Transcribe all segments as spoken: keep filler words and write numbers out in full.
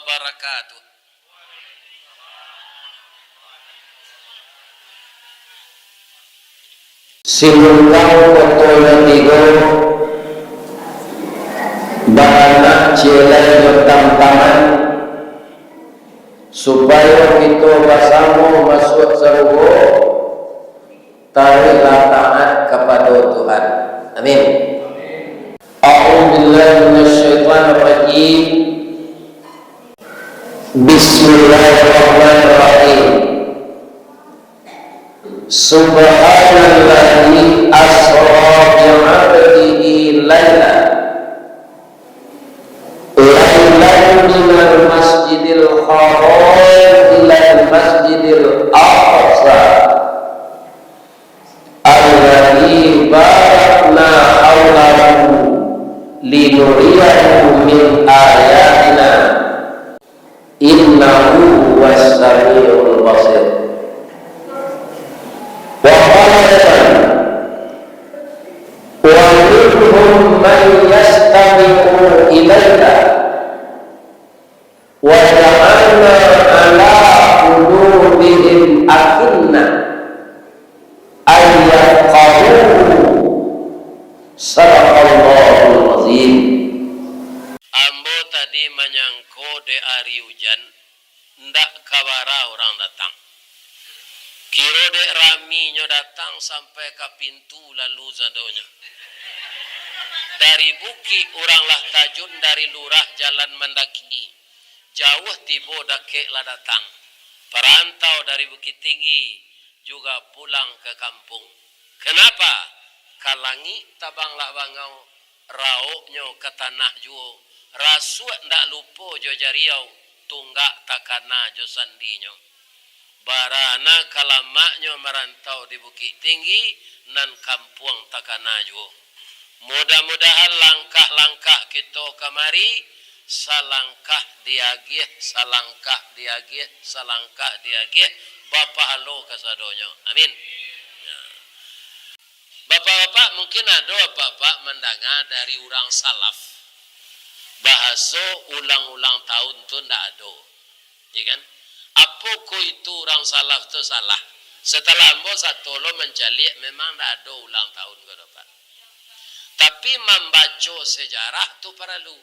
wabarakatuh. Simuntang kotonyo tigo, baranak cielai jo tampangan, supayo kito basamo masuak sarugo, taruihlah taat kapado Tuhan. Amin. A'udzubillahi minasyaitonirrajim. Bismillahirrahmanirrahim. Subhanalladzi asra bi'abdihi lailan, lailan minal masjidil haram ilal masjidil aqsa, alladzi barakna haulahu linuriyahu min ayatina, innahu huwas samiul basir. Wa qala aidan, wa minhum man yastami'u ilaika, wa ja'alna ala qulubihim akinnah an yafqahuhu. Sadaqallahul azim. Ambo tadi manyangko dek ari ujan, ndak ka bara urang datang. Kiro dek raminyo datang sampai ka pintu lalu sadonyo. Dari bukik urang lah tajun, dari lurah jalan mandaki. Jauah tibo dakek lah datang. Parantau dari Bukittinggi juga pulang ka kampuang. Kanapa? Ka langik tabanglah bangau, raoknyo ka tanah juo, rasuak ndak lupo jo jariau, tunggak takana jo sandinyo. Barana ka lamaknyo marantau di Bukittinggi, nan kampuang takana juo. Mudah-mudahan langkah-langkah kito kamari, salangkah diagiah, salangkah diagiah, salangkah diagiah, bapahalo kasadonyo. Amin. Ya. Bapak-bapak, mungkin ado bapak mandanga dari urang salaf, bahaso ulang-ulang tahun tu ndak ado. Ya kan? Apo ko itu urang salaf tu salah? Setelah ambo sato lo mancaliak, memang ndak ado ulang tahun ko, Pak. Tapi mambaco sejarah tu paralu.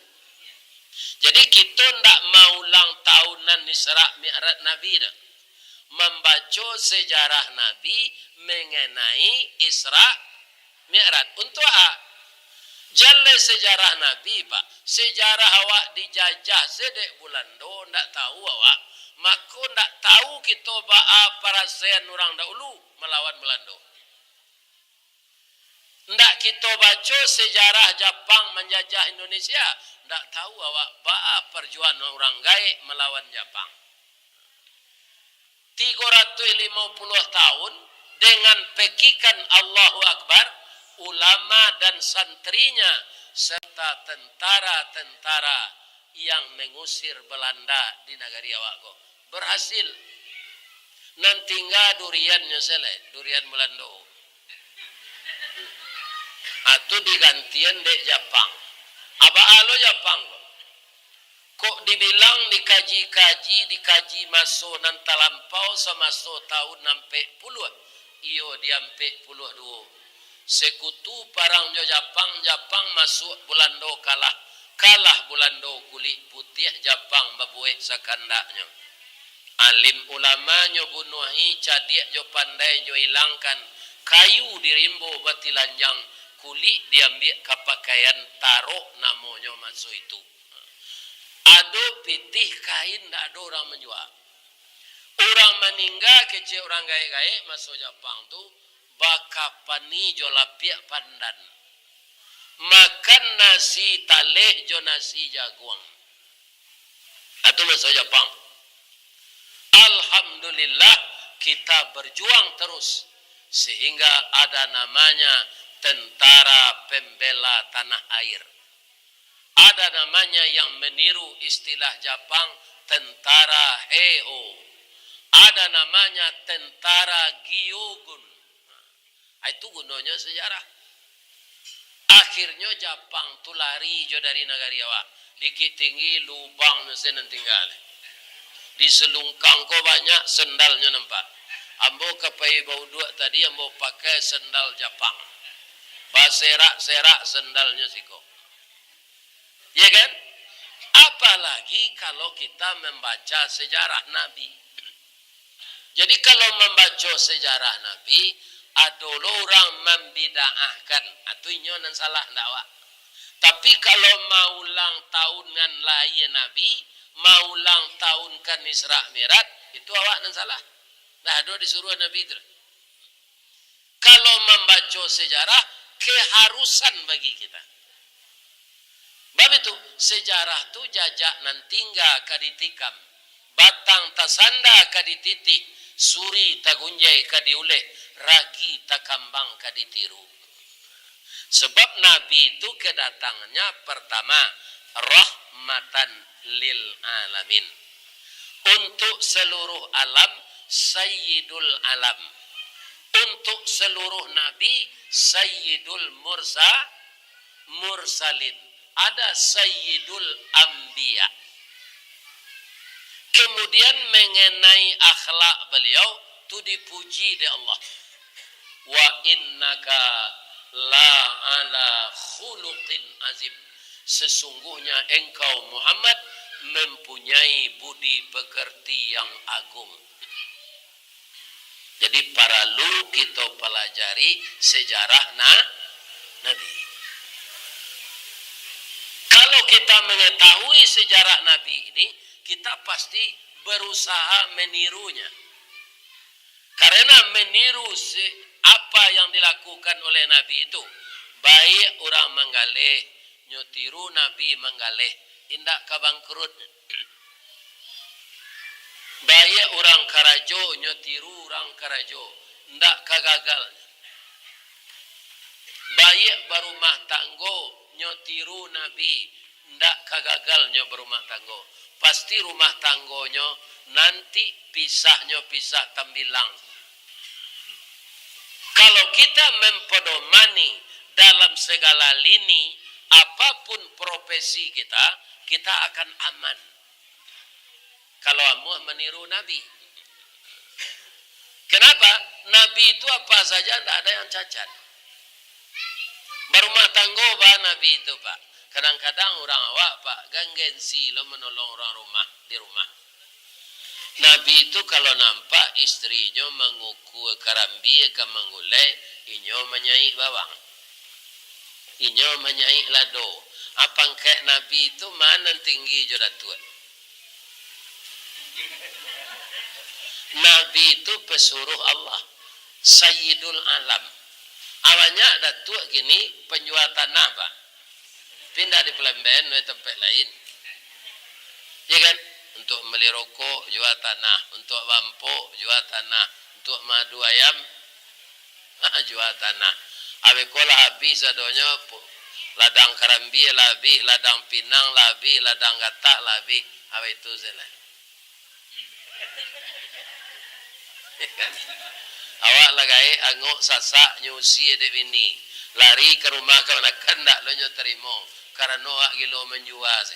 Jadi, kito ndak maulang tahunan Isra Mi'raj Nabi tu. Mambaco sejarah Nabi mengenai Isra Mi'raj. Untuak a? Jan lai sejarah Nabi, Pak. Sejarah awak dijajah se dek Bulando, ndak tahu awak. Mako, ndak tahu kito baa parasaian urang dahulu malawan Bulando. Ndak kito baco sejarah Japang manjajah Indonesia, ndak tahu awak baa parjuangan urang gaek malawan Japang. Tigo ratuih limo puluah tahun, dengan pekikan Allahu Akbar, ulama dan santrinya, serta tentara-tentara yang mengusir Belanda di nagari awak ko, berhasil. Nan tingga duriannyo se lai, durian Belando. Atu digantian dek Japang. Abaa lo Japang ko? Kok dibilang dikaji-kaji, dikaji maso nan talampau samaso tahun ampek puluah, iyo di ampek puluah duo. Sekutu parang jo Japang, Japang masuak Bulando kalah. Kalah Bulando kulik putiah, Japang babuek sakandaknyo. Alim ulamanyo bunuahi, cadiak jo pandainyo ilangkan. Kayu di rimbo batilanjang, kulik diambiak ka pakaian, tarok namonyo maso itu. Ado pitih kain, ndak ado urang manjua. Urang maningga kecek urang gaek-gaek maso Japang tu, bakapani jo lapiak pandan. Makan nasi taleh jo nasi jaguang. Atu maso Japang. Alhamdulillah, kita berjuang terus sehingga ada namanya Tentara Pembela Tanah Air. Ada namanya yang meniru istilah Japang, tentara Heiho. Ada namanya tentara Gyogun. Nah, itu gunonyo sejarah. Akhirnyo Japang tu lari jo dari nagari awak. Bukik Tinggi, lubangnyo se nan tingga. Di Selungkang ko banyak sandalnyo nampak. Ambo ka pai bauduak tadi, ambo pakai sandal Japang. Baserak-serak sandalnyo siko. Ya kan? Apalagi kalau kita membaca sejarah Nabi. Jadi, kalau mambaco sejarah Nabi, ado lo urang mambidaahkan, ah, tu inyo nan salah, ndak awak. Tapi, kalau maulang tahun ngan lahia Nabi, maulang tahun kan Isra Mi'raj, itu awak nan salah. Ndak ado disuruah Nabi tu. Kalau mambaco sejarah, keharusan bagi kita. Bab itu, sejarah tu jajak nan tingga ka ditikam, batang tasanda ka dititih, suri tagunjai ka diuleh, ragi takambang ka ditiru. Sebab Nabi tu kedatangannya pertama, rahmatan lil alamin. Untuk seluruh alam, sayyidul alam. Untuk seluruh nabi, sayyidul mursa-, mursalin. Ada sayyidul anbiya. Kemudian mengenai akhlak beliau, tu dipuji dek Allah. "Wa innaka la ala khuluqin azim." Sesungguhnya engkau, Muhammad, mempunyai budi pekerti yang agung. Jadi, paralu kito palajari sejarah na-, Nabi. Kalau kita mengetahui sejarah Nabi ini, kita pasti berusaha menirunya. Karena meniru se-, apa yang dilakukan oleh Nabi itu, baik urang manggaleh, nyo tiru Nabi manggaleh, indak ka bangkrut. Baik urang karajo, nyo tiru urang karajo, indak ka gagal. Baik barumah tanggo, nyo tiru Nabi, indak ka gagal nyo barumah tanggo. Pasti rumah tanggonyo nanti pisahnyo pisah tambilang. Kalau kita mempedomani dalam segala lini, apapun profesi kita, kita akan aman. Kalau amuah maniru Nabi. Kenapa? Nabi itu apa saja, ndak ada yang cacat. Barumah tanggo ba Nabi itu, Pak. Kadang-kadang urang awak, Pak, kan gengsi lo manolong urang rumah, di rumah. Nabi itu kalau nampak istrinyo mangukur karambia ka manggulai, inyo manyaik bawang. Inyo manyaik lado. Ah, pangkek Nabi itu ma nan tinggi jo Datuak? Nabi itu pesuruh Allah, Sayyidul Alam. Ah, banyak Datuak kini panjua tanah, Pak. Tapi indak di Palembayan, di tampek lain. Ya kan? Untuak mambali rokok, jua tanah. Untuak baampok, jua tanah. Untuak maadu ayam, jua tanah. Abih ko lah abih sadonyo, pu-, ladang karambia lah abih, ladang pinang lah abih, ladang gatah lah abih. Abih tu sajolah. Awak lah gaek angok sasak, nyo usie dek bini. Lari ka rumah kamanakan, ndak lo nyo tarimo. Karano awak gilo manjua se.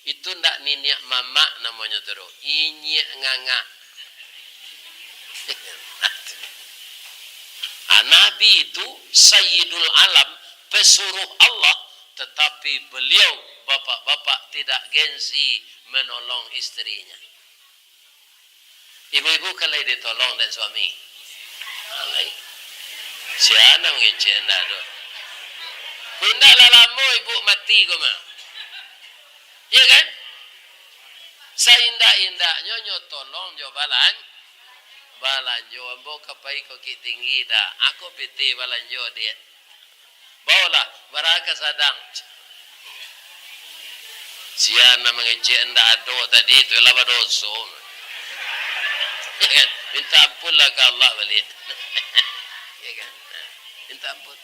Itu ndak niniak mamak namonyo tu doh. Inyiak ngangak. Ah, Nabi itu Sayyidul Alam, pesuruh Allah, tetapi beliau, bapak-bapak, tidak gengsi menolong istrinya. Ibu-ibu kan lai ditolong dek suami? Ah, lai. Sia nan mangecek ndak tu? Indak lah lamo ibu mati ko mah. Iya kan? Saindak-indaknyo nyo tolong jo balan-, balanjo. Ambo ka pai ka Bukiktinggi dah. Ako pitih balanjo, Diak. Baolah, bara ka sadang. Sia nan mangecek ndak ado tadi tu lah badoso. Ya kan? Minta ampunlah ka Allah baliak. Ya kan? Minta ampun.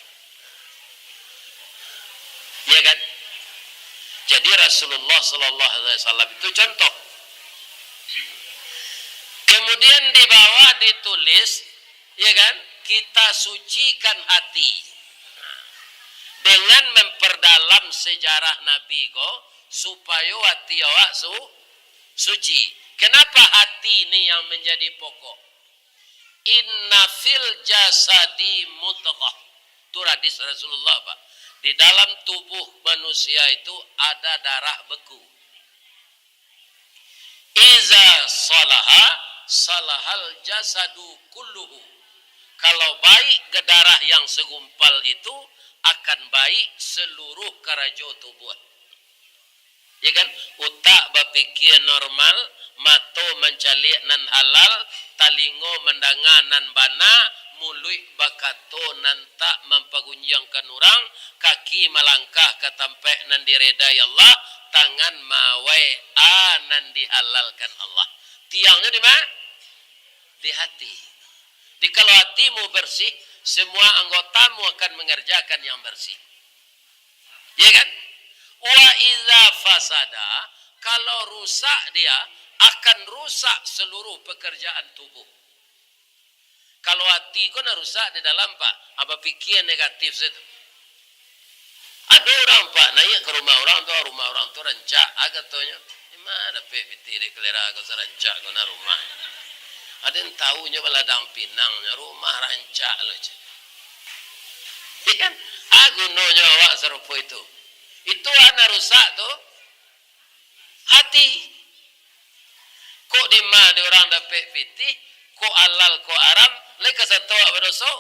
Ya kan? Jadi Rasulullah sallallahu alaihi wasallam itu contoh. Kemudian di bawah ditulis, ya kan? Kita sucikan hati. Nah, Dengan memperdalam sejarah Nabi ko, supayo ati awak su-, suci. Kenapa hati ni yang menjadi pokok? "Inna fil jasadi mudghah." Itu hadis Rasulullah, Pak. Di dalam tubuh manusia itu ada darah beku. "Iza salaha, salahal jasadu kulluhu." Kalau baik ke darah yang segumpal itu, akan baik seluruh karajo tubuh. Ya kan? Utak bapikia normal, mato mancaliak nan halal, talingo mandanga nan bana, muluik bakato nan tak mampagunjiangkan urang, kaki malangkah ka tampaik nan diredai Allah, tangan maawai a nan dihalalkan Allah. Tiangnyo di ma? Di hati. Jadi kalau hatimu bersih, semua anggotamu akan mengerjakan yang bersih. Ya kan? "Wa iza fasada," kalau rusak dia, akan rusak seluruh pekerjaan tubuh. Kalau hati ko nan rusak di dalam, Pak, a bapikia negatif sajo. Ado urang, Pak, naiak ka rumah urang tu, rumah urang tu rancak, ah, katonyo. Di ma dapek pitih dek kalera ko sarancak ko nan rumah? Ado nan tahu nyo baladang pinang nyo, rumah rancak lo, ceh. Iya kan? Ah, gunonyo awak sarupo itu. Itu a nan rusak tu. Hati. Kok di ma di urang dapek pitih, kok halal, kok haram, lai ka sato awak badoso?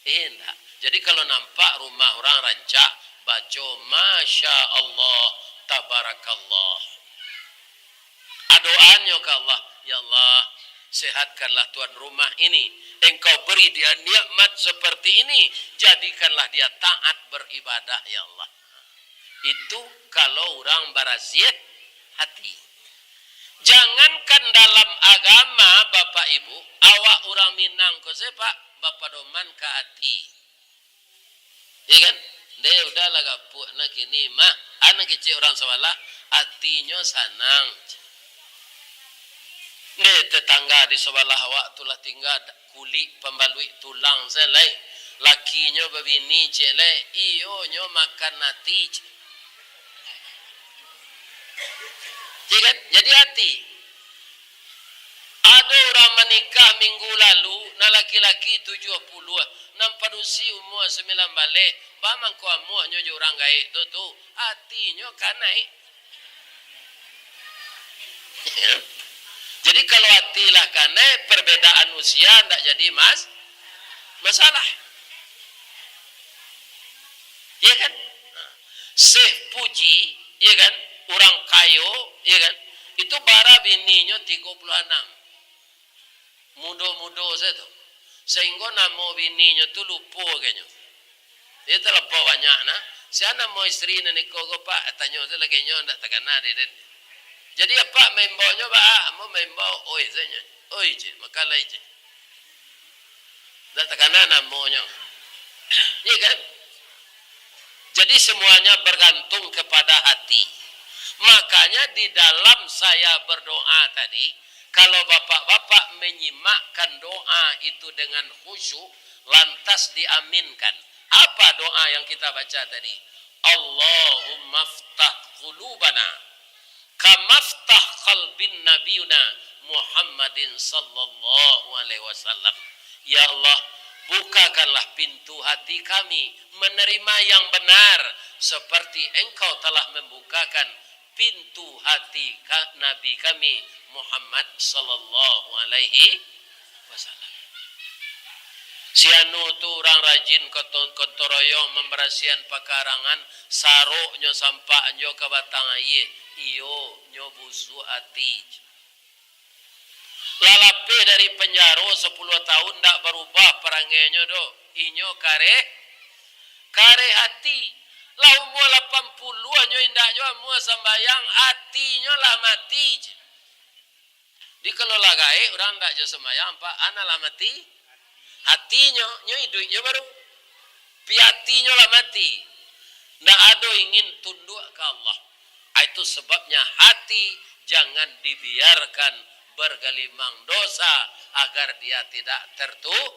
Indak. Jadi, kalau nampak rumah urang rancak, baco, "Masya Allah, tabarakallah." A doanyo ka Allah, "Ya Allah, sehatkanlah tuan rumah ini. Engkau beri dia nikmat seperti ini, jadikanlah dia taat beribadah, ya Allah." Itu kalau urang barasiah hati. Jangankan dalam agama, Bapak Ibu, awak urang Minang ko se, Pak, bapadoman ka ati. Iya kan? Deh, udahlah gapuak nah kini mah. A nan kecek urang sabalah, atinyo sanang. Deh, tetangga di sabalah awak tu lah tingga kulik pambaluik tulang se lai. Lakinyo babini ciek lai, iyo nyo makan ati ciek. Iya kan? Jadi ati. Ado urang manikah minggu lalu, nan laki-laki tujuah puluah, nan padusi umua sambilan baleh, baa mangko amuahnyo jo urang gaek tu, tu, atinyo kanai. Jadi, kalau ati lah kanai, perbedaan usia ndak jadi mas-, masalah. Iya kan? Nah, Syekh Puji, iya kan? Urang kayo, iya kan? Itu bara bininyo tigo puluah anam. Mudo-mudo sajo tu. Sahinggo namo bininyo tu lupo agaknyo. Iyo talampau banyak nah. Sia namo isteri nan iko ko, Pak? Tanyo tu lagi nyo ndak takana dek den. Jadi apak maimbau nyo baa? Ambo maimbau oi sajo. Oi ciek, makan lai ciek. Ndak takana namonyo. Iya kan? Jadi semuanya bergantung kepada hati. Makanya di dalam saya berdoa tadi, kalau bapak-bapak menyimakkan doa itu dengan khusyuk, lantas diaminkan. Apa doa yang kita baca tadi? "Allahumma ftah qulubana kama ftah qalbin nabiyuna Muhammadin sallallahu alaihi wasallam." Ya Allah, bukakanlah pintu hati kami menerima yang benar, seperti Engkau telah membukakan pintu hati ka-, Nabi kami Muhammad sallallahu alaihi wasallam. Si anu tu urang rajin koton-, gotong royong mambarasiahan pakarangan, saroknyo sampaknyo ka batang aia, iyo nyo busuak ati. Lah lapeh dari panjaro sapuluah tahun, ndak barubah parangainyo doh. Inyo kareh, kareh ati. Lah umua lapan puluah nyo indak juo amuah sambayang, atinyo lah mati. Di kalau lah gaek, urang ndak juo sambayang, Pak, a nan lah mati. Atinyo, nyo iduik juo baru. Pi atinyo lah mati. Ndak ado ingin tunduak ka Allah. Ah, itu sebabnya hati jangan dibiarkan bergelimang dosa agar dia tidak tertu-,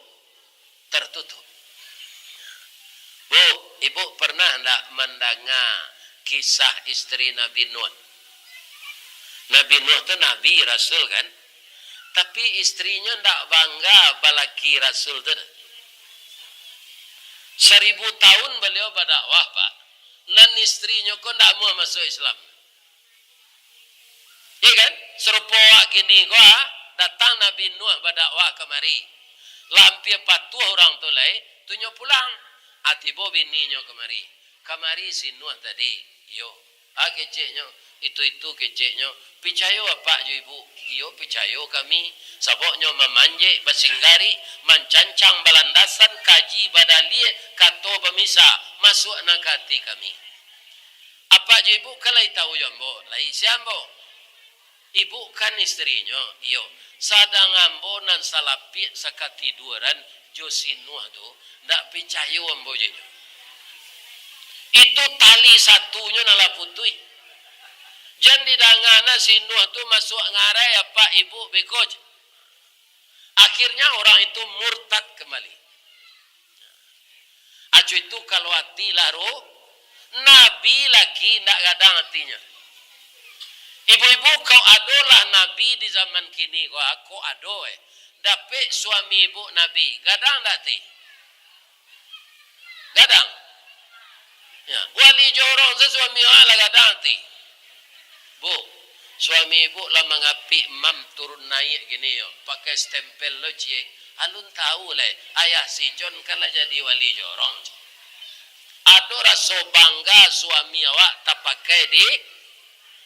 tertutup. Bu, ibu pernah ndak mandanga kisah istri Nabi Nuh? Nabi Nuh tu nabi, rasul kan? Tapi istrinyo ndak bangga balaki rasul tu doh. Saribu tahun baliau badakwah, Pak. Nan istrinyo ko ndak amuah masuak Islam. Iya kan? Sarupo awak kini ko, ah, datang Nabi Nuh badakwah kamari. Lah ampia patuah urang tu lai, tu nyo pulang. Ah, tibo bininyo kamari. Kamari si Nuh tadi, iyo. Ah, keceknyo, itu-itu keceknyo. Picayo apak jo ibu? Iyo, picayo kami. Sabab nyo mamanjek, basinggari, mancancang balandasan, kaji badaliah, kato bamisa, masuak nan ka ati kami. Apak jo ibu kan lai tahu jo ambo, lai sia ambo? Ibu kan istrinyo, iyo. Sadang ambo nan salapiak sakatiduaran jo si Nuh tu, ndak picayo ambo jo inyo. Itu tali satunyo nan lah putuih. Jan didanga na si Nuh tu masuak ngarai apak ibu beko je. Akhirnya orang itu murtad kembali. Acu itu kalau ati lah ru-, nabi lagi ndak gadang atinyo. Ibu-ibu, kok adolah nabi di zaman kini ko, ah, kok ado, eh. Dapek suami ibu nabi, gadang ndak ati? Gadang. Ya, wali jorong se suami awak lah gadang ati. Bu, suami ibu lah mangapik mam turun naiak kini yo, pakai stempel lo ciek. Alun tahu lai, ayah si John kan lah jadi wali jorong. Ado raso bangga suami awak tapakai di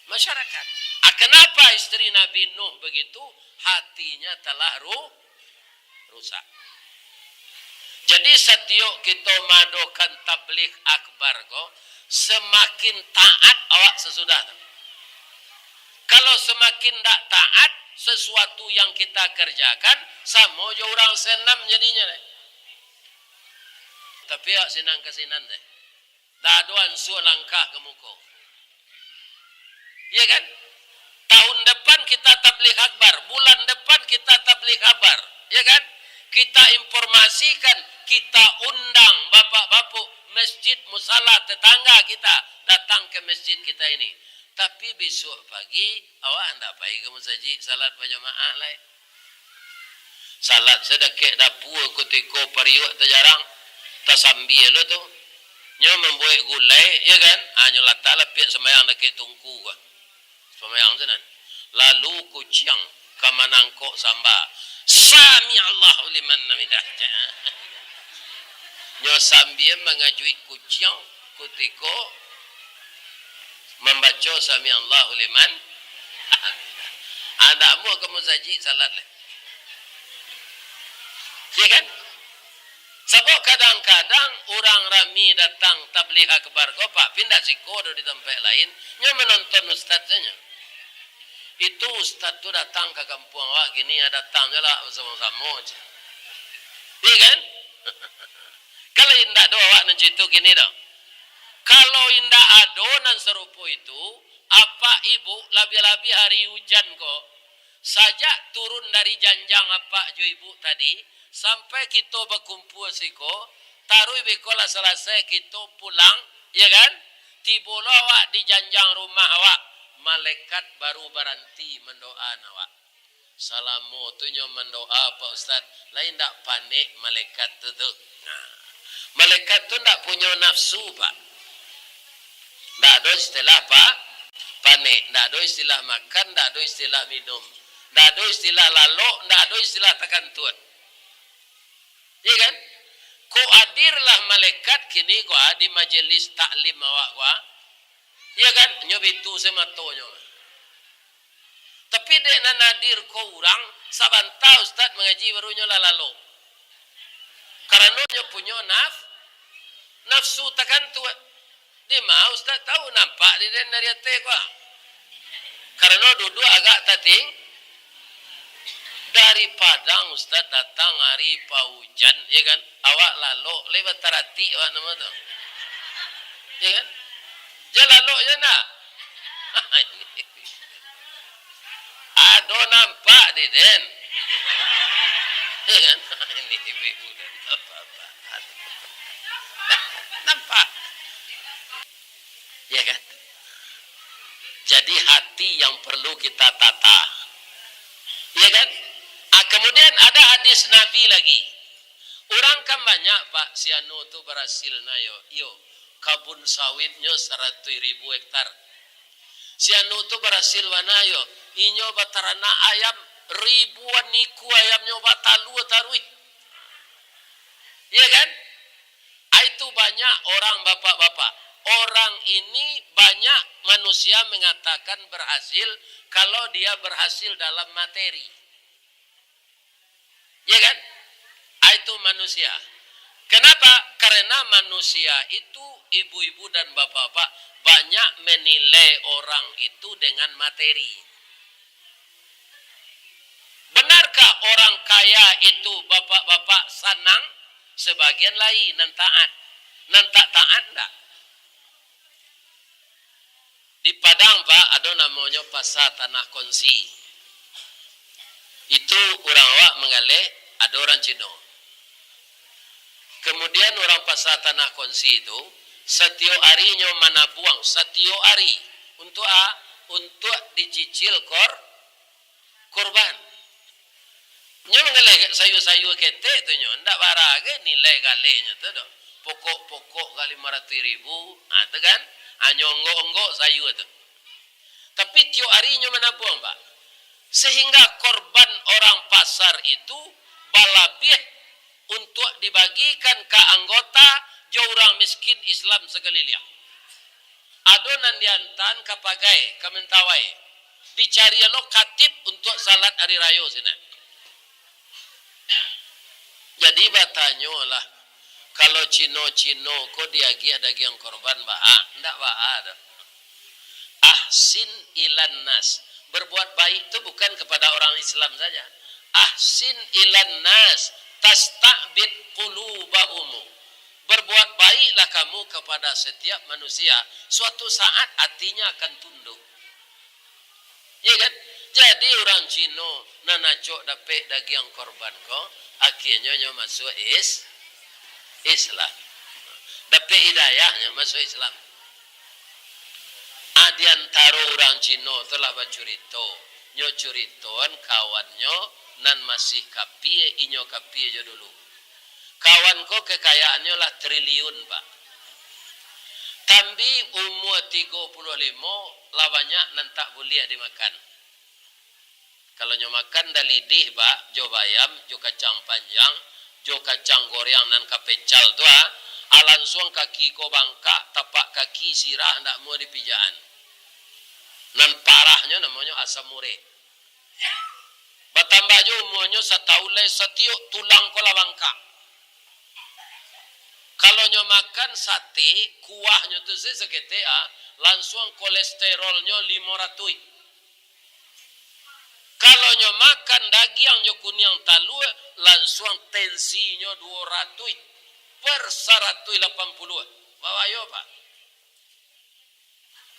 masyarakat. Ah, kenapa istri Nabi Nuh begitu? Hatinya telah ru-, rusak. Jadi, satiok kito maadokan tabligh akbar ko, samakin taat awak sasudah tu. Kalau samakin ndak taat, sesuatu yang kita kerjakan samo jo urang senam jadinyo deh. Tapi awak sinan ka sinan deh. Ndak ado ansua langkah ka muko. Iya kan? Tahun depan kita tabligh akbar, bulan depan kita tabligh akbar, ya kan? Kita informasikan, kita undang bapak-bapak masjid musala tetangga kita datang ke masjid kita ini. Tapi besok pagi, awak ndak pai ka masajik salat bajamaah lai. Salat sadakek dapua kutiko pariuak tajarang, tasambia lo tu. Nyo mambuek gulai, ya kan? Ah, nyo latak lapiak sambayang dakek tungku ko. Sambayang sinan. Lalu kuciang ka manangkok samba. Sami Allahu liman hamidah. Nyo sambia mangajuik kuciang kutiko mambaco sami Allahu liman hamidah. Ah, ndak amuah ka masajik salat lai. Iya kan? Sabab kadang-kadang urang rami datang tabligh akbar ko, Pak, pindah siko do di tampek lain, nyo manonton ustad sajo. Itu ustad tu datang ka kampuang awak kini, ah, datang jo lah basamo-samo je. Iya kan? Kalau indak do awak nan cito kini do. Kalau indak ado nan sarupo itu, apak ibu, labiah-labiah hari ujan ko, sajak turun dari janjang apak jo ibu tadi, sampai kito bakumpua siko, taruih beko lah salasai kito pulang, ya kan? Tibo lo awak di janjang rumah awak, malaikat baru baranti mandoaan awak. Salamo tu nyo mandoa, Pak Ustaz, lai ndak panek malaikat tu, tu? Nah, malaikat tu ndak punyo nafsu, Pak. Ndak ado istilah pa-, panek, ndak ado istilah makan, ndak ado istilah minum, ndak ado istilah lalok, ndak ado istilah takantuak. Iya kan? Ko adirlah malaikat kini ko, ah, di majelis taklim awak ko, ah. Iya kan? Nyo bitu se matonyo. Tapi dek nan adir ko urang, sabanta ustaz mangaji baru nyo lah lalok. Karano nyo punyo naf-, nafsu takantuak. Dima ustaz tahu nampak di den dari ateh ko? Karano duduak agak tating-, dari Padang ustaz datang ari paujan, ya kan? Awak lalok, lai bataratik awak namo tu. Ya kan? Jan lalok je ndak? Ado nampak di den. Ya kan? Ini ibu-ibu dan bapak-bapak. Ya kan? Jadi hati yang perlu kita tata. Ya kan? Ah, kemudian ada hadis Nabi lagi. Urang kan banyak, Pak, si anu tu barasil na yo. Iyo, kabun sawitnyo saratuih ribu hektar. Si anu tu barasil bana yo. Inyo bataranak ayam, ribuan ikua ayamnyo batalua taruih. Iya kan? Ah, itu banyak orang bapak-bapak. Orang ini banyak manusia mengatakan berhasil kalau dia berhasil dalam materi. Ya kan? Ah, itu manusia. Kenapa? Karena manusia itu, ibu-ibu dan bapak-bapak, banyak menilai orang itu dengan materi. Benarkah orang kaya itu, bapak-bapak, sanang? Sebagian lai nan taat. Nan tak taat, ndak. Di Padang, Pak, ado namonyo Pasa Tanah Konsi. Itu urang awak manggaleh, ado urang Cino. Kemudian urang Pasa Tanah Konsi tu, satiok ari nyo manabuang, satiok ari. Untuak a? Untuak dicicil kor-, kurban. Nyo manggaleh sayua-sayua ketek tu nyo, ndak bara ge nilai galehnyo tu doh. Pokok-pokok ka limo ratuih ribu, ha, tu kan. Ha, nyo onggok-onggok sayua tu. Tapi tiok ari nyo manabuang, Pak. Sehingga korban orang pasar itu balabiah untuak dibagikan ka anggota jo urang miskin Islam sakaliliang. Ado nan diantaan ka Pagai, ka Mentawai. Dicari lo katib untuak salat ari rayo sinan. Jadi batanyolah, kalau Cino-Cino ko diagiah dagiang korban, baa? Ndak baa doh. Ahsin ilan nas. Berbuat baik tu bukan kepada orang Islam saja. Ahsin ilan nas, tasta'bid qulubahumu. Berbuat baiklah kamu kepada setiap manusia, suatu saat hatinya akan tunduk. Ya kan? Jadi urang Cino nan acok dapek dagiang korban ko, akhianyo nyo masuak is-, Islam. Dapek hidayah nyo masuak Islam. Ah, di antaro urang Cino tu lah bacurito. Nyo curitoan kawannyo nan masih kapie, inyo kapie jo dulu. Kawan ko kekayaannyo lah triliun, Pak. Tambi umua tigo puluah limo, lah banyak nan tak buliah dimakan. Kalau nyo makan dalidih, Pak, jo bayam, jo kacang panjang, jo kacang goreng nan kapecal tu, ah, ah, lansuang kaki ko bangkak, tapak kaki sirah, ndak amuah dipijakan. Nan parahnyo namonyo asam urek. Batambah jo umuanyo satahun lai, satiok tulang ko lah bangkak. Kalau nyo makan sate, kuahnyo tu se-, saketek, ah, lansuang kolesterolnyo limo ratuih. Kalau nyo makan dagiang jo kuniang talua, lansuang tensinyo duo ratuih per saratuih lapan puluah. Babayo, Pak.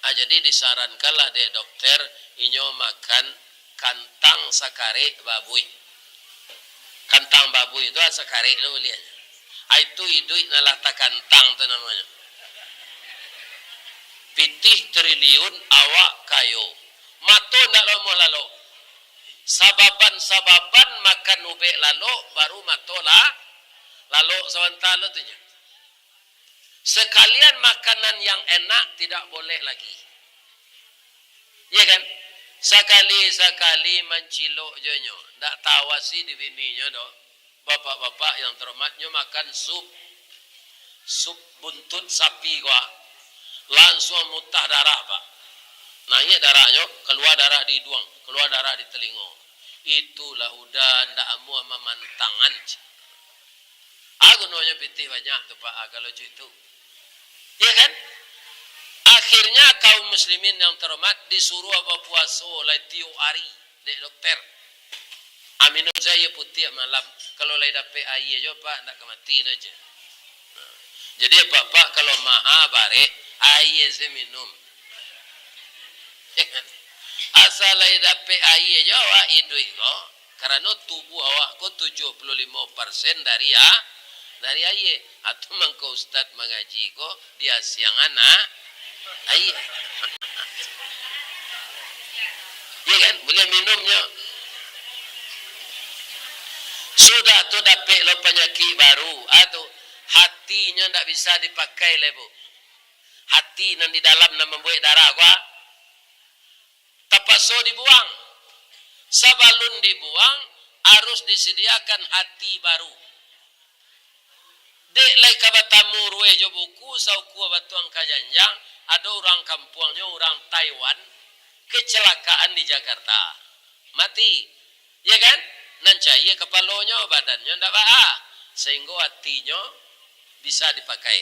Ah, jadi disarankanlah dek dokter, inyo makan kantang sakarek babuih. Kantang babuih tu, ah, sakarek tu buliahnyo. Ah, itu iduik nan lah takantang tu namonyo. Pitih triliun, awak kayo. Mato ndak amuah lalok. Sababan-sababan makan ubek lalok, baru mato lah lalok sabanta lo tu nyo. Sekalian makanan yang enak tidak boleh lagi. Iya kan? Sakali-sakali mancilok jo nyo, ndak tawasi di bininyo doh. Bapak-bapak yang terhormat, nyo makan sup. Sup buntut sapi ko, ah. Lansuang muntah darah, Pak. Naiak darahnyo, kalua darah di iduang, kalua darah di talingo. Itulah uda ndak amuah mamantangan. Ah, gunonyo pitih banyak tu, Pak, ah, kalau cak itu. Ya kan? Akhirnya kaum muslimin yang terhormat disuruh bapuaso lai tiok ari dek dokter. Ah, minum sajo aia putiah malam. Kalau lai dapek aia jo, Pak, ndak ka mati doh, cek. Nah. Jadi, Pak-pak, kalau maha barek, aia se minum. Asal lai dapek aia jo awak iduik ko, karano tubuah awak ko tujuah puluah limo persen dari a-, dari aia. Atau mangko ustaz mangaji ko diasiangan a-, Aia. Iya kan? Buliah minumnyo. Sudah tu dapek lo panyakik baru. Ah, tu. Hatinyo ndak bisa dipakai lai, Bu. Hati nan di dalam nan mambuek darah ko, ah. Tapaso dibuang. Sabalun dibuang, harus disediakan hati baru. Dek lai ka batamu ruweh jo buku, saukua batuang ka janjang, ado urang kampuangnyo, urang Taiwan, kecelakaan di Jakarta. Mati. Iya kan? Nan caia kapalonyo, badannyo ndak baa. Sahinggo atinyo bisa dipakai.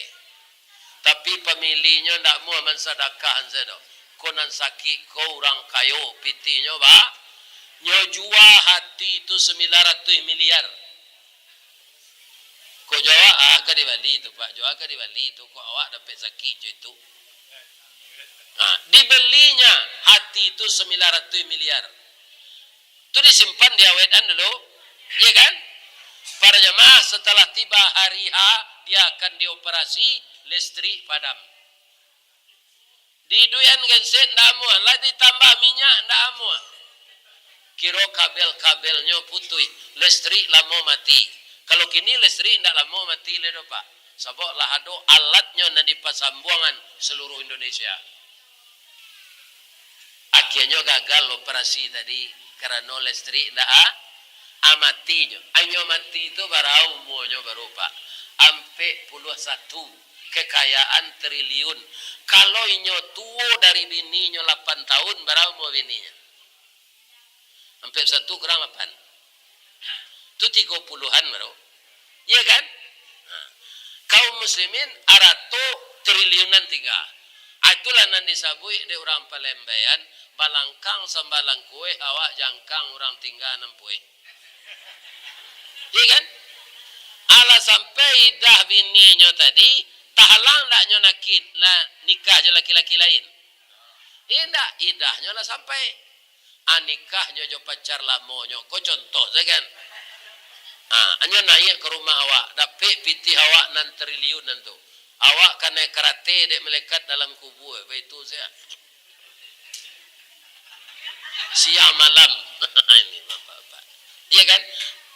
Tapi pamilihnyo ndak amuah mansadakahan sajo. Ko nan sakik ko urang kayo, pitihnyo ba, nyo jua hati tu sambilan ratuih miliar. Ko jo awak, ah, ka dibali tu, Pak. Jo awak ka dibali tu, ko awak dapek sakik jo itu. Nah, dibelinya hati tu sambilan ratuih miliar. Tu disimpan, diawekan dulu. Iya kan? Para jamaah, setelah tiba hari H, dia akan dioperasi, listrik padam. Diiduikan genset, ndak amuah. Lah ditambah minyak, ndak amuah. Kiro kabel-kabelnyo putuih, listrik lamo mati. Kalau kini listrik ndak lamo mati lai doh, Pak. Sabab lah ado alatnyo nan dipasambuangan saluruh Indonesia. Akhianyo gagal operasi tadi karano listrik ndak a-, a, matinyo. Inyo mati tu bara umuanyo baru, Pak? Ampek puluah satu, kekayaan triliun. Kalau inyo tuo dari bininyo lapan tahun, bara umua bininyo? Ampek satu kurang lapan. Tu tigo puluhan baru. Iya kan? Nah. Kaum muslimin arato triliunan tingga. Ah, itulah nan disabuik dek urang Palembang, balangkang sambalang kueh, awak jangkang urang tingga nan pueh. Iya kan? Alah sampai idah bininyo tadi, tahalang ndak nyo nakit, lah nikah jo laki-laki lain? Indak, idahnyo lah sampai. Ah, nikahnyo jo pacar lamonyo. Ko contoh sajo kan. Ah, anyo naiak ka rumah awak, dapek pitih awak nan triliun nan tu. Awak kanai karate dek malaikat dalam kubua, baitu sajo. Siang malam. Ini bapak-bapak. Iya kan?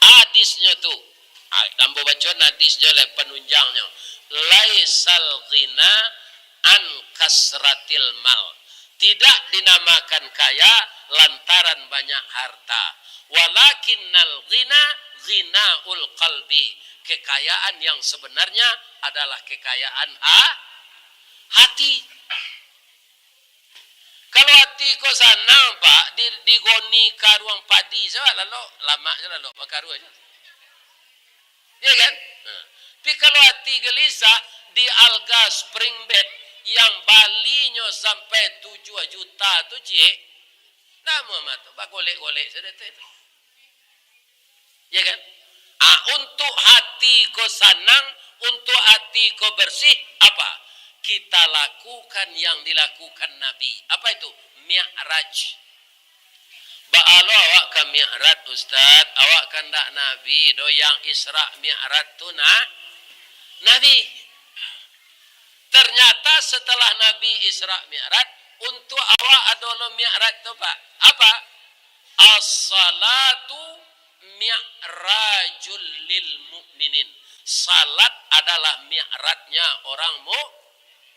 Hadisnyo tu. Ah, ambo baco hadisnyo lai, panunjangnyo. Laisal ghina an kasratil mal. Tidak dinamakan kaya lantaran banyak harta. Walakinnal ghina ghinaul qalbi. Kekayaan yang sebenarnya adalah kekayaan ha-, hati. Kalau ati ko sanang, Pak, di, digoni karuang padi sajo, lalu lamak sajo, lalu bakaruah sajo. Iya kan? Nah. Tapi kalau ati gelisah, di Alga Spring Bed yang balinyo sampai tujuah juta tu, ciek, namo mah tu, bagolek-golek sajo tu. Ya kan? Ah, untuk hati ko sanang, untuk hati ko bersih, apa? Kita lakukan yang dilakukan Nabi. Apa itu? Mi'raj. Baa lo awak ka Mi'raj, Ustaz? Awak kan ndak Nabi doh, yang Isra Mi'raj tu na-, Nabi. Ternyata setelah Nabi Isra Mi'raj, untuk awak ado lo Mi'raj tu, Pak. Apa? As-salatu mi'rajul lil mu'minin. Salat adalah mi'rajnya orang mu-,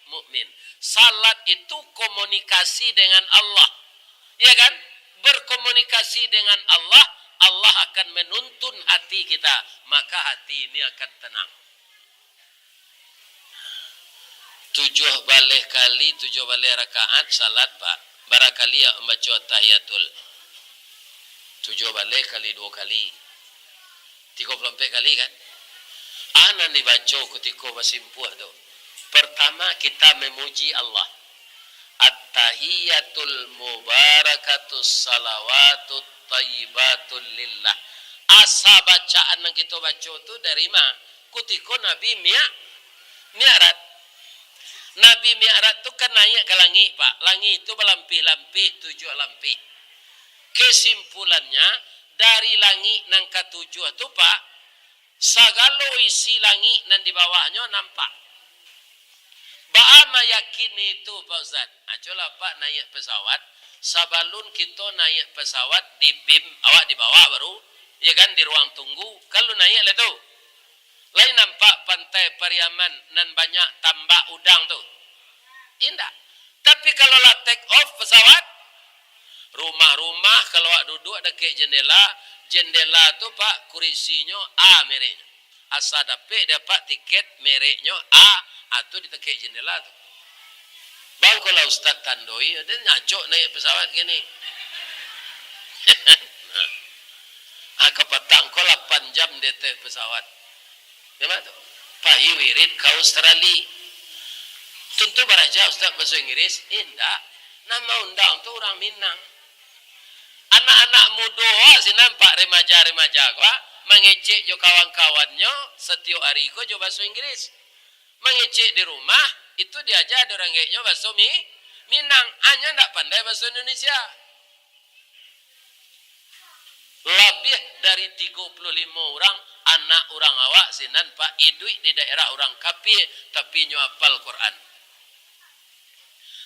mukmin. Salat itu komunikasi dengan Allah. Ya kan? Berkomunikasi dengan Allah, Allah akan menuntun hati kita, maka hati ini akan tenang. Tujuah baleh kali, tujuah baleh rakaat salat, Pak. Bara kali awak mambaco tahiyatul? Tujuah baleh kali duo kali. Tigo puluah ampek kali, kan? Ah, nan dibaco kutiko basimpuah tu. Pertama, kita memuji Allah. At-tahiyatul mubarakatus salawatut thayyibatul lillah. Asa bacaan nan kito baco tu dari ma? Kutiko Nabi Mi'raj. Mi'raj. Nabi Mi'raj tu kan naiak ka langik, Pak. Langik tu balampih-lampih, tujuah lampih. Kesimpulannya, dari langik nan katujuah tu, Pak, sagalo isi langik nan di bawahnyo nampak. Baa mayakini itu, Pak Ustaz? Ajolah, Pak, naiak pesawat. Sabalun kito naiak pesawat, di bim, awak dibawa baru, ya kan, di ruang tunggu. Kalau naiak lah tu. Lai nampak Pantai Pariaman nan banyak tambak udang tu? Indak. Tapi kalau lah take off pesawat, rumah-rumah, kalau awak duduak dakek jendela, jendela tu, Pak, kurisinyo A mereknyo. Asa dapek dek Apak tiket mereknyo A, ah, tu ditekek jendela tu. Bang, ko lah Ustaz tandoi, ado nyacok naiak pesawat kini. Ah, kapatang ko lapan jam di ateh pesawat. Di ma tu? Pai wirid ka Australia. Tantu baraja Ustaz bahaso Inggris? Indak. Nan maundang tu urang Minang. Anak-anak mudo awak sinan, Pak, remaja-remaja ko, ah, mangecek jo kawan-kawannyo satiok ari ko jo bahaso Inggris. Mangecek di rumah, itu diaja dek urang gaeknyo bahaso Mi-, Minang, anyo ndak pandai bahaso Indonesia. Labiah dari tigo puluah limo urang anak urang awak sinan, Pak, iduik di daerah urang kapia, tapi nyo apal Quran.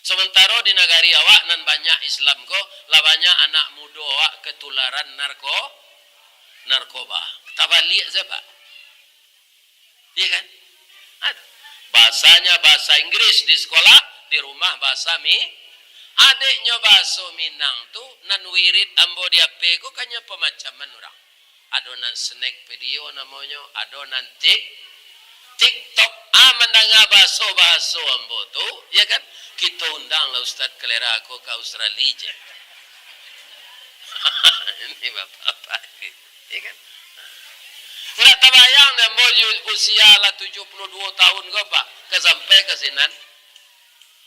Samantaro di nagari awak nan banyak Islam ko, lah banyak anak mudo awak katularan narko-, narkoba. Tabaliak sajo, Pak. Iya kan? Aduh. Bahasanya bahasa Inggris di sekolah, di rumah bahasa Mi-, adeknyo bahaso Minang tu, nan wirid ambo di H P ko kan nyo pamacaman urang. Ado nan snack video namonyo, ado nan tik-, TikTok. Ah, mandanga bahaso-bahaso ambo tu, ya kan? Kito undang lah Ustaz Kalera ko ka Australia je. Ini bapak-bapak ni, ya kan? Ndak tabayang dek ambo ju-, usia lah tujuah puluah duo tahun ko, Pak, ka sampai ka sinan.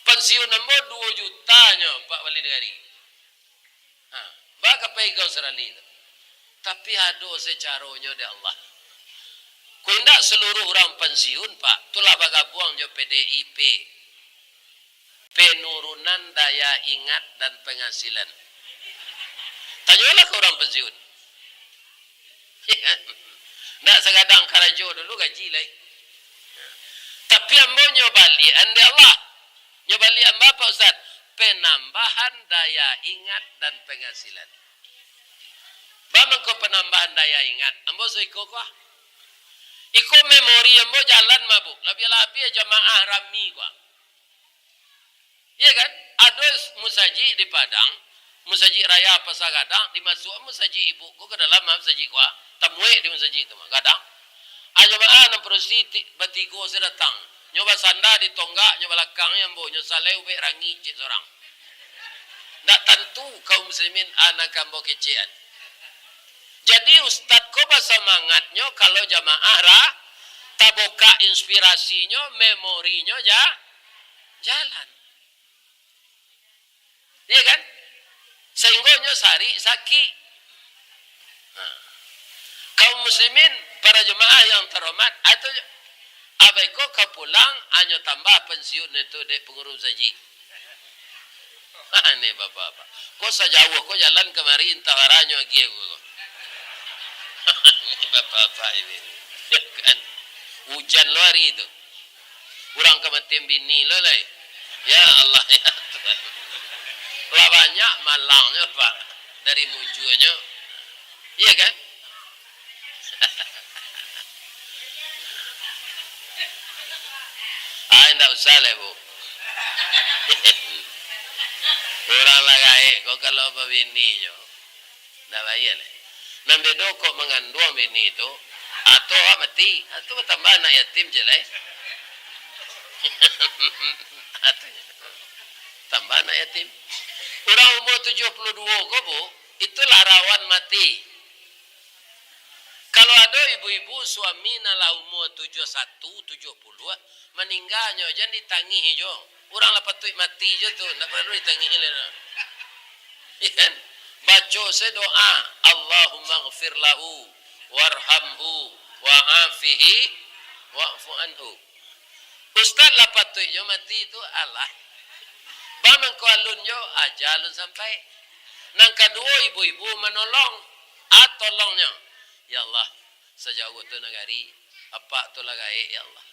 Pansiun ambo duo juta nyo, Pak Wali Nagari. Ha, baa ka pai ka Australia tu. Tapi ado sajo caronyo dek Allah. Ko indak saluruh urang pansiun, Pak, tu lah bagabuang jo P D I P. Penurunan daya ingat dan penghasilan. Tanyolah ka urang pansiun. Ndak sagadang karajo dulu gaji lai. Tapi ambo nyo baliak-an dek Allah. Nyo baliak-an baa, Pak Ustaz? Penambahan daya ingat dan penghasilan. Baa mangko penambahan daya ingat? Ambo saiko ko ah. Iko memori ambo jalan mah, Bu. Labiah-labiah jamaah rami ko ah. Iya kan? Ado s-, musajik di Padang, Musajik Raya Pasar Gadang, dimasuak musajik ibuk ko ka dalam, ah, musajik ko ah. Tamuek di musajik tu mah, gadang. Ah, jamaah nan padusi ti-, batigo sajo datang. Nyo basanda di tonggak, nyo balakang ambo, nyo salai ubek rangik cek surang. Ndak tantu kaum muslimin, ah, nan ka ambo kecekan. Jadi, ustad ko basamangatnyo kalau jamaah ra-, tabukak inspirasinyo, memorinyo ja-, jalan. Iya kan? Sahinggo nyo sarik sakik. Nah, kaum muslimin, para jamaah yang terhormat, atau abai ko ka pulang, anyo tambah pensiun itu dek pangurus haji. Ini bapak-bapak. Ko sajauah ko jalan kamari, antah bara nyo agiah ko. Ini bapak-bapak ini. Kan? Ujan lo hari itu. Urang ka matian bini lo lai. Ya Allah, ya Tuhan. Lah banyak malangnyo, Pak. Dari mujuanyo. Iya kan? Ah, indak usah lah, Bu. Urang lah gaek ko kalau babini jo. Ndak bayia lai. Nan bedo kok manganduang bini tu, atau awak mati, atau batambah anak yatim je lai. Atau tambah anak yatim. Urang umur tujuah puluah duo ko, Bu, itulah rawan mati. Kalau ado ibu-ibu suami nan lah umur tujuah satu, tujuah puluah, maningganyo, jan ditangih jo. Urang lah patuik mati jo tu, ndak paralu ditangih lai doh. Iya kan? Baco se doa, "Allahumma ghfir lahu, warhamhu, wa'afihi, wa'fu anhu." Ustad lah patuik jo mati tu, alah. Baa mangko alun jo, aja alun sampai. Nan kaduo, ibu-ibu manolong. Ah, tolongnyo. Ya Allah, sajauah tu nagari, apak tu lah gaek, ya Allah.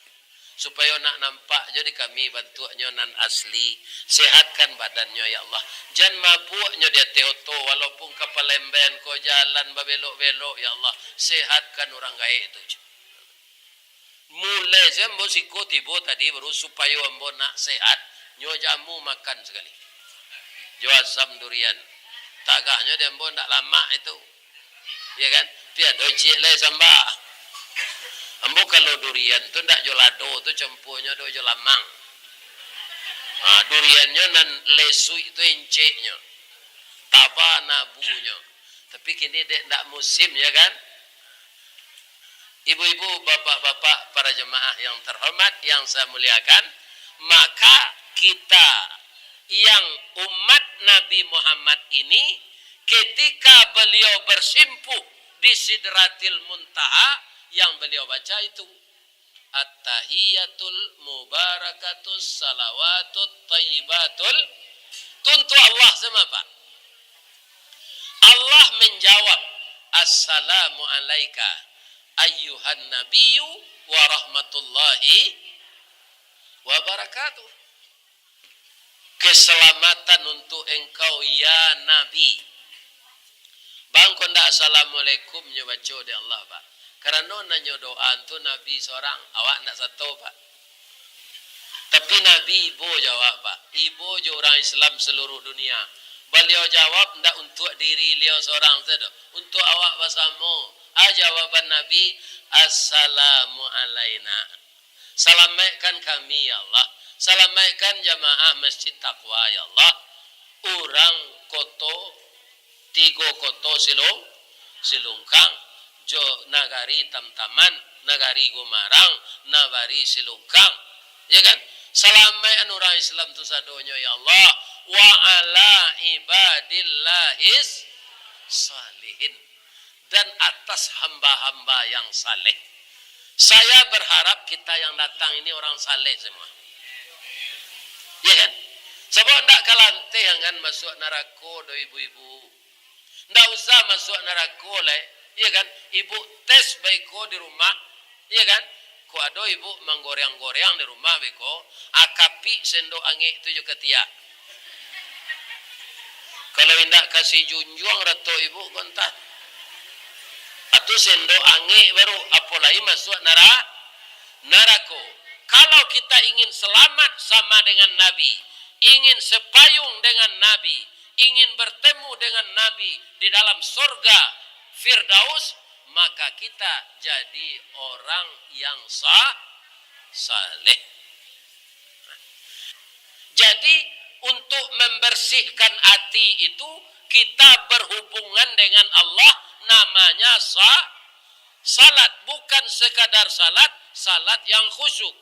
Supayo nak nampak jo di kami bantuaknyo nan asli. Sehatkan badannyo, ya Allah. Jan mabuaknyo di ateh oto, walaupun ka Palembang ko jalan babelok-belok, ya Allah. Sehatkan urang gaek tu. Mulai se ambo siko tibo tadi baru, supayo ambo nak sehat, nyo jamu makan sakali. Jo asam durian. Tagahnyo di ambo ndak lamak itu. Ya kan? Tapi ado ciek lai samba. Ambo kalau durian tu ndak jo lado tu, campuanyo do jo lamang. Ha, duriannyo nan lesuik tu enceknyo. Taba nabunyo. Tapi kini dek ndak musim, ya kan? Ibu-ibu, bapak-bapak, para jemaah yang terhormat, yang saya muliakan, maka kita yang umat Nabi Muhammad ini, ketika beliau bersimpuh di Sidratil Muntaha, yang beliau baca itu, "At-tahiyatul mubarakatus salawatut thayyibatul." Tu untuak Allah sama, Pak. Allah menjawab, "Assalamu alaika ayyuhan nabiyyu wa rahmatullahi wa barakatuh." Keselamatan untuk engkau, ya Nabi. Bang, kok ndak assalamualaikum nyo baco dek Allah, Pak? Karano nan nyo doa tu Nabi sorang, awak ndak sato, Pak. Tapi Nabi ibo jawab, Pak. Ibo jo urang Islam seluruh dunia. Baliau jawab ndak untuak diri liau sorang sajo, untuak awak basamo. Ah, jawaban Nabi, "Assalamu alaina." Salamaikkan kami, ya Allah. Salamaikkan jamaah Masjid Taqwa, ya Allah. Urang koto, tigo koto Silung-, Silungkang, jo nagari Tamtaman, nagari Gumarang, nagari Silungkang. Ya kan? Salamaikkan urang Islam tu sadonyo, ya Allah. Wa ala ibadillahis salihin. Dan atas hamba-hamba yang saleh. Saya berharap kita yang datang ini orang saleh semua. Ya kan? Sebab ndak kalanteh angan masuk narako do ibu-ibu. Ndak usah masuk narako lai. Ya kan? Ibu tes baiko di rumah. Ya kan? Kok ado ibu manggoreang-goreang di rumah beko, akapik sendok angek tu jo katiak. Kalau indak kasi junjuang rato ibu ko antah. Atu sendok angek baru, apo lai masuak nara-, narako. Kalau kita ingin selamat sama dengan Nabi, ingin sepayung dengan Nabi, ingin bertemu dengan Nabi di dalam sorga Firdaus, maka kita jadi orang yang sa-, saleh. Jadi, untuk membersihkan ati itu, kita berhubungan dengan Allah, namanya sa-, salat. Bukan sekadar salat, salat yang khusyuk.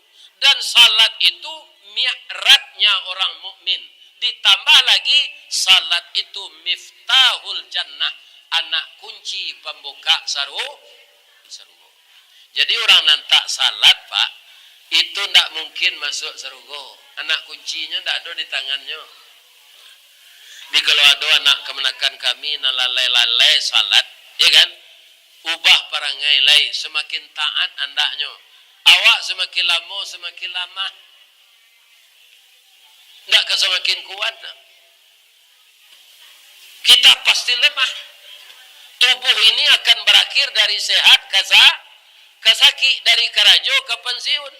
Dan salat itu mi'rajnya orang mukmin. Ditambah lagi, salat itu miftahul jannah, anak kunci pambuka saru-, sarugo. Jadi, urang nan tak salat, Pak, itu ndak mungkin masuk sarugo. Anak kuncinyo ndak ado di tangannyo. Jadi, kalau ado anak kamanakan kami nan lalai-lalai salat, ya kan? Ubah parangai lai, samakin taat andaknyo. Awak samakin lamo, samakin lamah. Ndak ka samakin kuat, nah. Kita pasti lemah. Tubuh ini akan berakhir dari sehat ka sa-, ka sakik, dari karajo ka pensiun.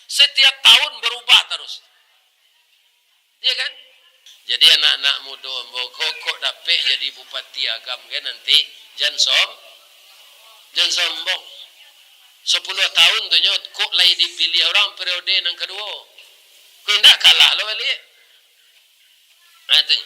Setiap tahun berubah terus. Iya kan? Jadi anak-anak mudo ambo ko, kok dapek jadi bupati Agam kan nanti, jan som-, jan sombong. Sapuluah tahun tu nyo, kok lai dipiliah urang periode nan kaduo. Kok indak kalah lo baliak. Nah, itu.